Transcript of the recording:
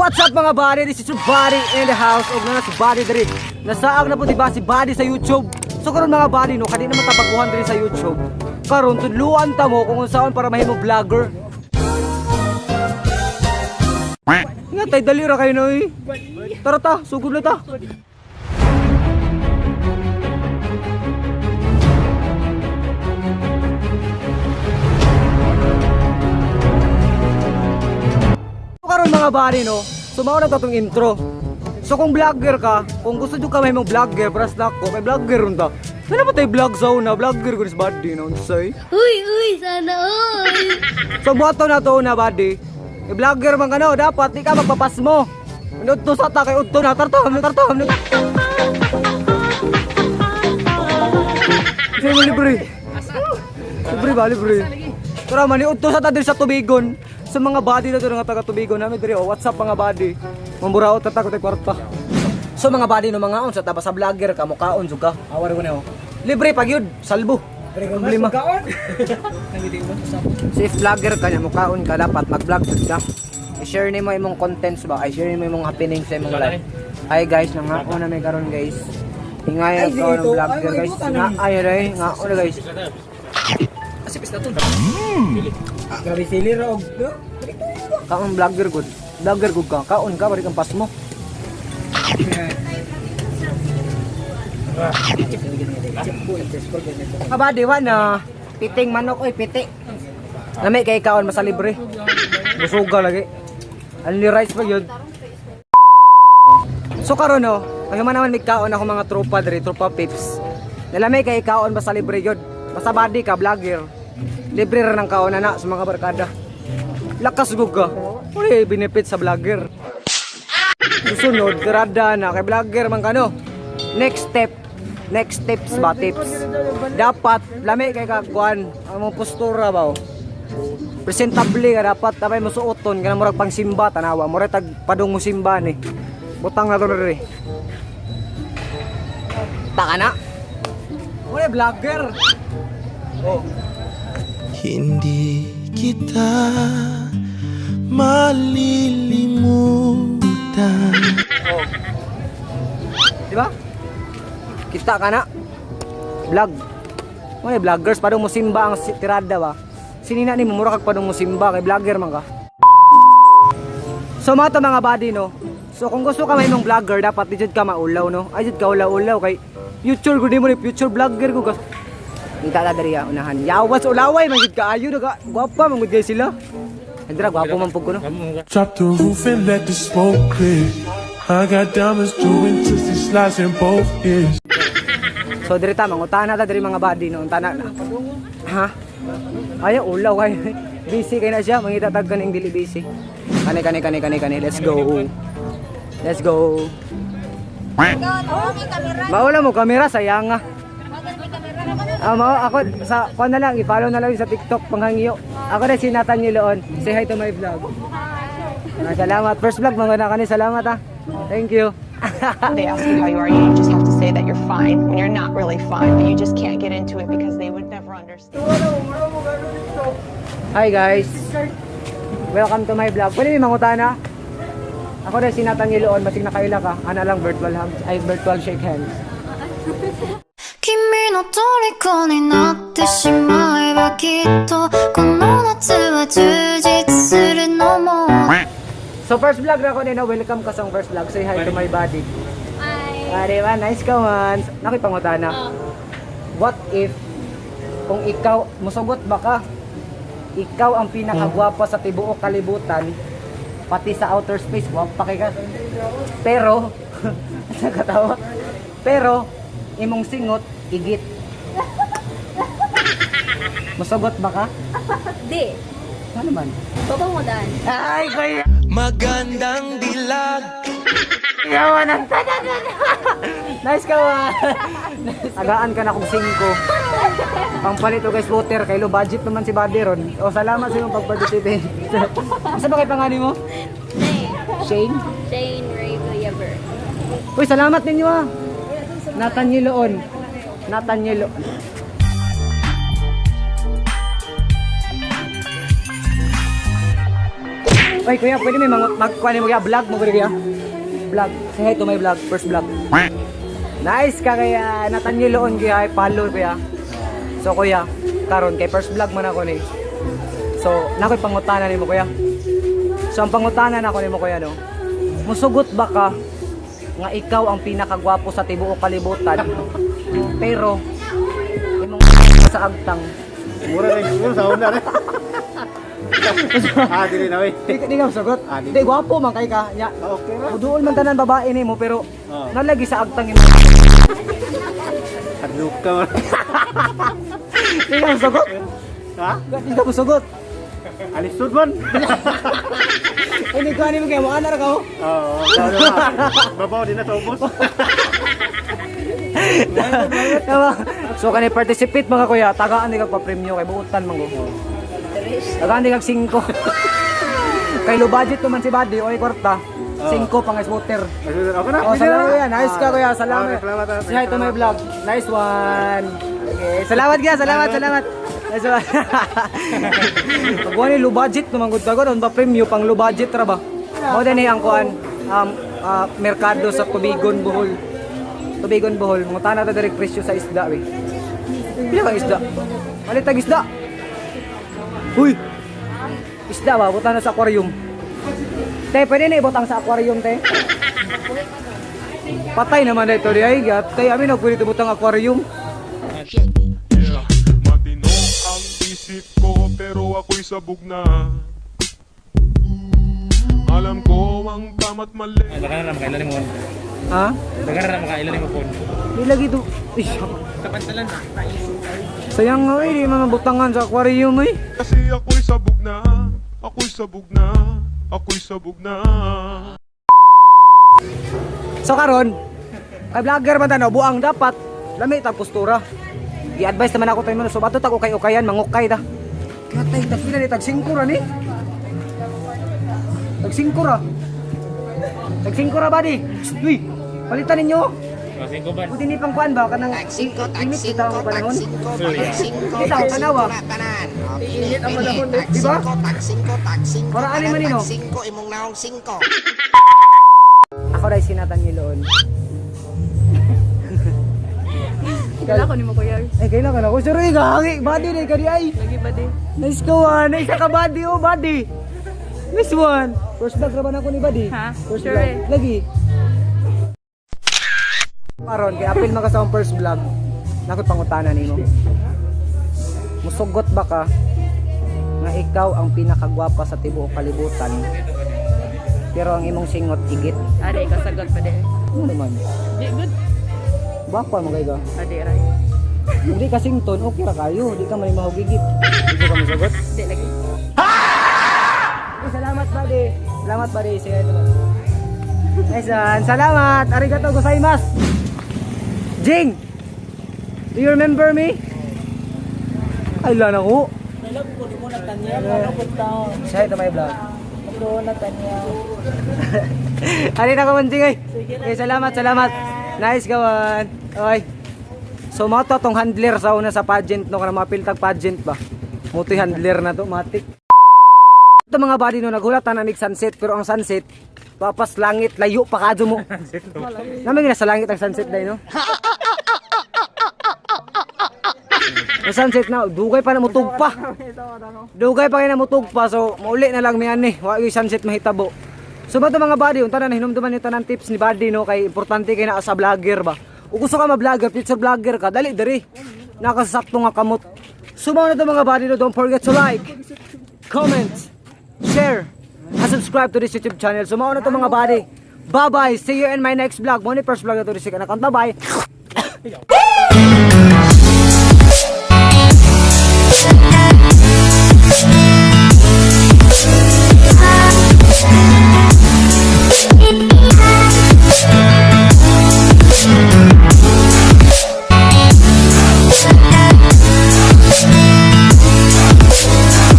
What's up, mga buddy? This is your buddy in the house. Og na si buddy diri. Nasaag na po, diba, si buddy sa YouTube. So karon, mga buddy, no, kadi naman tabaguhan diri sa YouTube. Karon tudluan ta mo kung unsaon para mahimo vlogger. Nga tay, dali ra kayo, noy. Tara ta, sugod na ta. So karon, mga buddy, no. So mao na to atong intro. So kung vlogger ka, kung gusto jud ka mahimong vlogger, para sa nako, kay vlogger ron ta. Sana ba tayo vlog sa una? Vlogger ko ni buddy, no? Unsay? Uy, uy, sana all. So buhaton na to na, buddy. E vlogger man ka, no, dapat di ka magpapasmo. Udto sa ta kay udto na tartam tartam. Sige mo, libre. Libre ba, libre? Tara man, udto sa ta diri sa tubigon. Sa mga buddy na to nga taga tubigon namin diri oh, what's up, mga buddy? Mamburao ta ta ko tay kwarta. So mga buddy, no, mga on sa ta sa vlogger ka mukaon jud ka. Awar ko na oh. Libre pag yun, salbo. Problema. So if vlogger ka niya, mukaon ka, dapat mag-vlog jud ka. I-share nimo imong contents ba? I-share nimo imong happenings sa imong life. Hi guys, nangako na may karon, guys. Hingaya ko ng vlogger, guys. Nga ay ray, nga na, guys. Grabe sili ra og. Kaon vlogger good. Vlogger good ka. Kaon ka balik ang pas mo. Abadi wa na piting manok oy, piti. Lami kay kaon masa libre. Busuga lagi. Only rice pa yun. So karon, no, kay man naman may kaon ako mga tropa diri, tropa pips. Nalami kay kaon basta libre yun. Basta body ka vlogger. Libre ra ng kaon na sa mga barkada. Lakas gug ka. Wala benefit sa vlogger. Susunod, tirada na kay vlogger man kano. Next step, next steps ba, tips. Dapat lami kay ka kuan ang mong postura ba, oh. Presentable ka dapat, tapay mo suoton kana murag pangsimba, tanawa, murag tag padung mo simba ni. Butang na to diri. Taka na. Wala vlogger. Oh. Hindi kita malilimutan. Oh. Di ba? Kita ka na. Vlog. Wala vloggers padung mo simba ang tirada ba. Sinina ni mo mura kag padung mo simba kay vlogger man ka. So mga to, mga buddy, no. So kung gusto ka mahimong vlogger, dapat di jud ka maulaw, no. Ay jud ka ulaw-ulaw kay future gud nimo ni future vlogger ko ka. Kita ta diri ah, unahan. Yawas ulaway man gud kaayo naga. Gwapa man gud kay sila. Andra gwapo man pug ko, no. Drop the roof and let the smoke clear. I got diamonds doing twisty slides in both ears. So diri ta mangutana ta diri, mga buddy, no, untana na. Ha? Ay ulaw kay busy kay na siya, mangita tag kaning dili busy. Kani kani kani kani kani, let's go. Let's go. Maula mo kamera sayang ah. Ah, mao ako sa kuan na lang, i-follow na lang sa TikTok panghangyo. Ako na si Nathan Niloon. Say hi to my vlog. Ah, salamat. First vlog mga na kani, salamat ah. Thank you. They ask you how you are, you just have to say that you're fine when you're not really fine, but you just can't get into it because they would never understand. Hi guys. Welcome to my vlog. Pwede may mangutana? Ako na si Nathan Niloon, basig nakaila ka. Ana lang virtual hug, ay virtual shake hands. 君の虜になってしまえばきっとこの夏は充実するのも So first vlog na ako nino, welcome ka sa first vlog. Say hi to my buddy. Hi. Ah, ba? Nice ka man. Nakoy pangutana. What if kung ikaw musugot ba ka? Ikaw ang pinakagwapo sa tibuok kalibutan, pati sa outer space, gwapa kay ka. Pero nakatawa. Pero imong singot igit. Musugot ba ka? Di. Ano man? Baba mo daan. Ay, kuya. Magandang dilag. Yawa ng tanan. Nice ka man. Agaan ka na kung 5. Pampalit o guys water kay low budget naman si Buddy ron. O salamat sa imong pagparticipate. Asa ba kay pangani mo? Shane. Shane. Shane Ray Villaver. Uy, salamat ninyo ah. Nathan Niloon. Nathan Niloon. Oy, kuya, pwede may mag magkuha mo kuya, vlog mo kuya. Vlog. Say hi to my vlog, first vlog. Nice ka kaya Nathaniel Loon kuya, follow kuya. So kuya, karon kay first vlog man ako ni. So, nakoy pangutana nimo, kuya. So ang pangutana nako nimo, kuya, no. Musugot ba ka nga ikaw ang pinakagwapo sa tibuok kalibutan? Pero imong sa agtang. Mura rin, mura sa una rin. Ah, dili na we. Di ka musugot. Ah, di. Di gwapo man kay ka. Nya. Ah, okay ra. Muduol man tanan babae nimo pero nalagi sa agtang imo. Hadlok ka man. Di ka musugot. Ha? Di ka musugot. Alisod man. Hindi ko ani mo kay mo ana ra ka oh. Oo, babaw din na sa ubos. Diba? So kani participate mga kuya, tagaan di kag pa-premyo kay buutan man go. Tagaan di kag 5. Kay low budget naman si Buddy, oy kwarta. 5 pang scooter. Okay na. Oh, salamat kuya. Nice ka kuya. Salamat. Okay, salamat, ah. Say hi to my vlog. Nice one. Okay. Salamat kuya. Salamat, salamat. Nice one. Pag wala low budget naman gud ka ba premyo pang low budget ra ba? Mo din ang kuan merkado sa Tubigon, Bohol. Tubigon, Bohol. Mga tana ta direct presyo sa isda we. Pila kang isda? Palit tag isda. Uy. Isda ba? Butan na sa aquarium. Te, pwede na ibutang sa aquarium, te. Patay naman na ito, di ay. Gat. Kaya amin, pwede ibutang aquarium. Yeah, matino ang isip ko pero ako'y sabog na. Alam ko ang tama't mali. Daghan na makailan mo. Ha? Daghan na makailan mo phone. Di lagi ito. Ay, sayang nga eh, di mga butangan sa aquarium eh. Kasi ako'y sabog na, ako'y sabog na, ako'y sabog na. So karon, kay vlogger man tanaw, buang dapat lami tag postura. Gi-advise naman ako tayo mo, so bato tag ukay-ukayan, mangukay ta. Kaya tay, tag pila ni tag 5 ra ni. Tag 5 ra. Tag 5 ra buddy. Uy, palitan ninyo. Oh, singko ba? Buti ni pang kuan ba kanang Tag 5, tag init 5, kita ang tag panahon. 5, tag 5, Kita tag tanawa. 5 na tanan. O, pili, Init ang pili. panahon, Tag di ba? 5, tag 5, tag 5, Para ani tanan, man nino? tag 5, imong naong 5. Ako dahil si Nathaniel Loon. Kailan ko ni mo kuya. Ay, kailangan ako. Sorry, kahangi. Buddy na kadi ay. Lagi ba di? Nice ko ah. Nice ka buddy oh, buddy. Nice one. First vlog raman ako ni buddy. Ha? First Sure vlog. eh. Lagi. Karon kay apil man ka sa akong first vlog. Nakoy pangutana nimo. Musugot ba ka nga ikaw ang pinakagwapa sa tibuok kalibutan? Pero ang imong singot igit. Ade ikaw sagot pa di. Ano naman? Di good. Gwapa mo kay ka. Ade ra. Hindi ka sington, okay ra kayo. Di ka man mahugigit. Hindi ka musugot. Di lagi. Ay, salamat, buddy. Salamat, buddy. Sige, ito ba. Nice one. Salamat. Arigato gozaimasu. Jing! Do you remember me? Ay, lan ako. Say ito my vlog. Alin ako man, Jing ay. Okay, salamat, salamat. Nice gawan. Okay. So mo to tong handler sa una sa pageant no kanang mapiltag pageant ba. Mo to'y handler na to, matik. Ito mga buddy no, naghulatan na mig sunset pero ang sunset papas langit layo pa kadto mo. Namin gina sa langit ang sunset dai no. Ang sunset na dugay pa na mutug pa. Dugay pa kay na mutug pa so mauli na lang mi ani. Wa gyud sunset mahitabo. So ba to mga buddy, unta na hinumduman yung tanan tips ni buddy no kay importante kay naa sa vlogger ba. Ug gusto ka ma-vlogger, future vlogger ka, dali diri. Nakasakto nga kamot. So mao na to mga buddy no, don't forget to like, comment, share, and subscribe to this YouTube channel. So mao na to mga buddy. Bye-bye. See you in my next vlog. Mo ni first vlog na to this account. Bye-bye.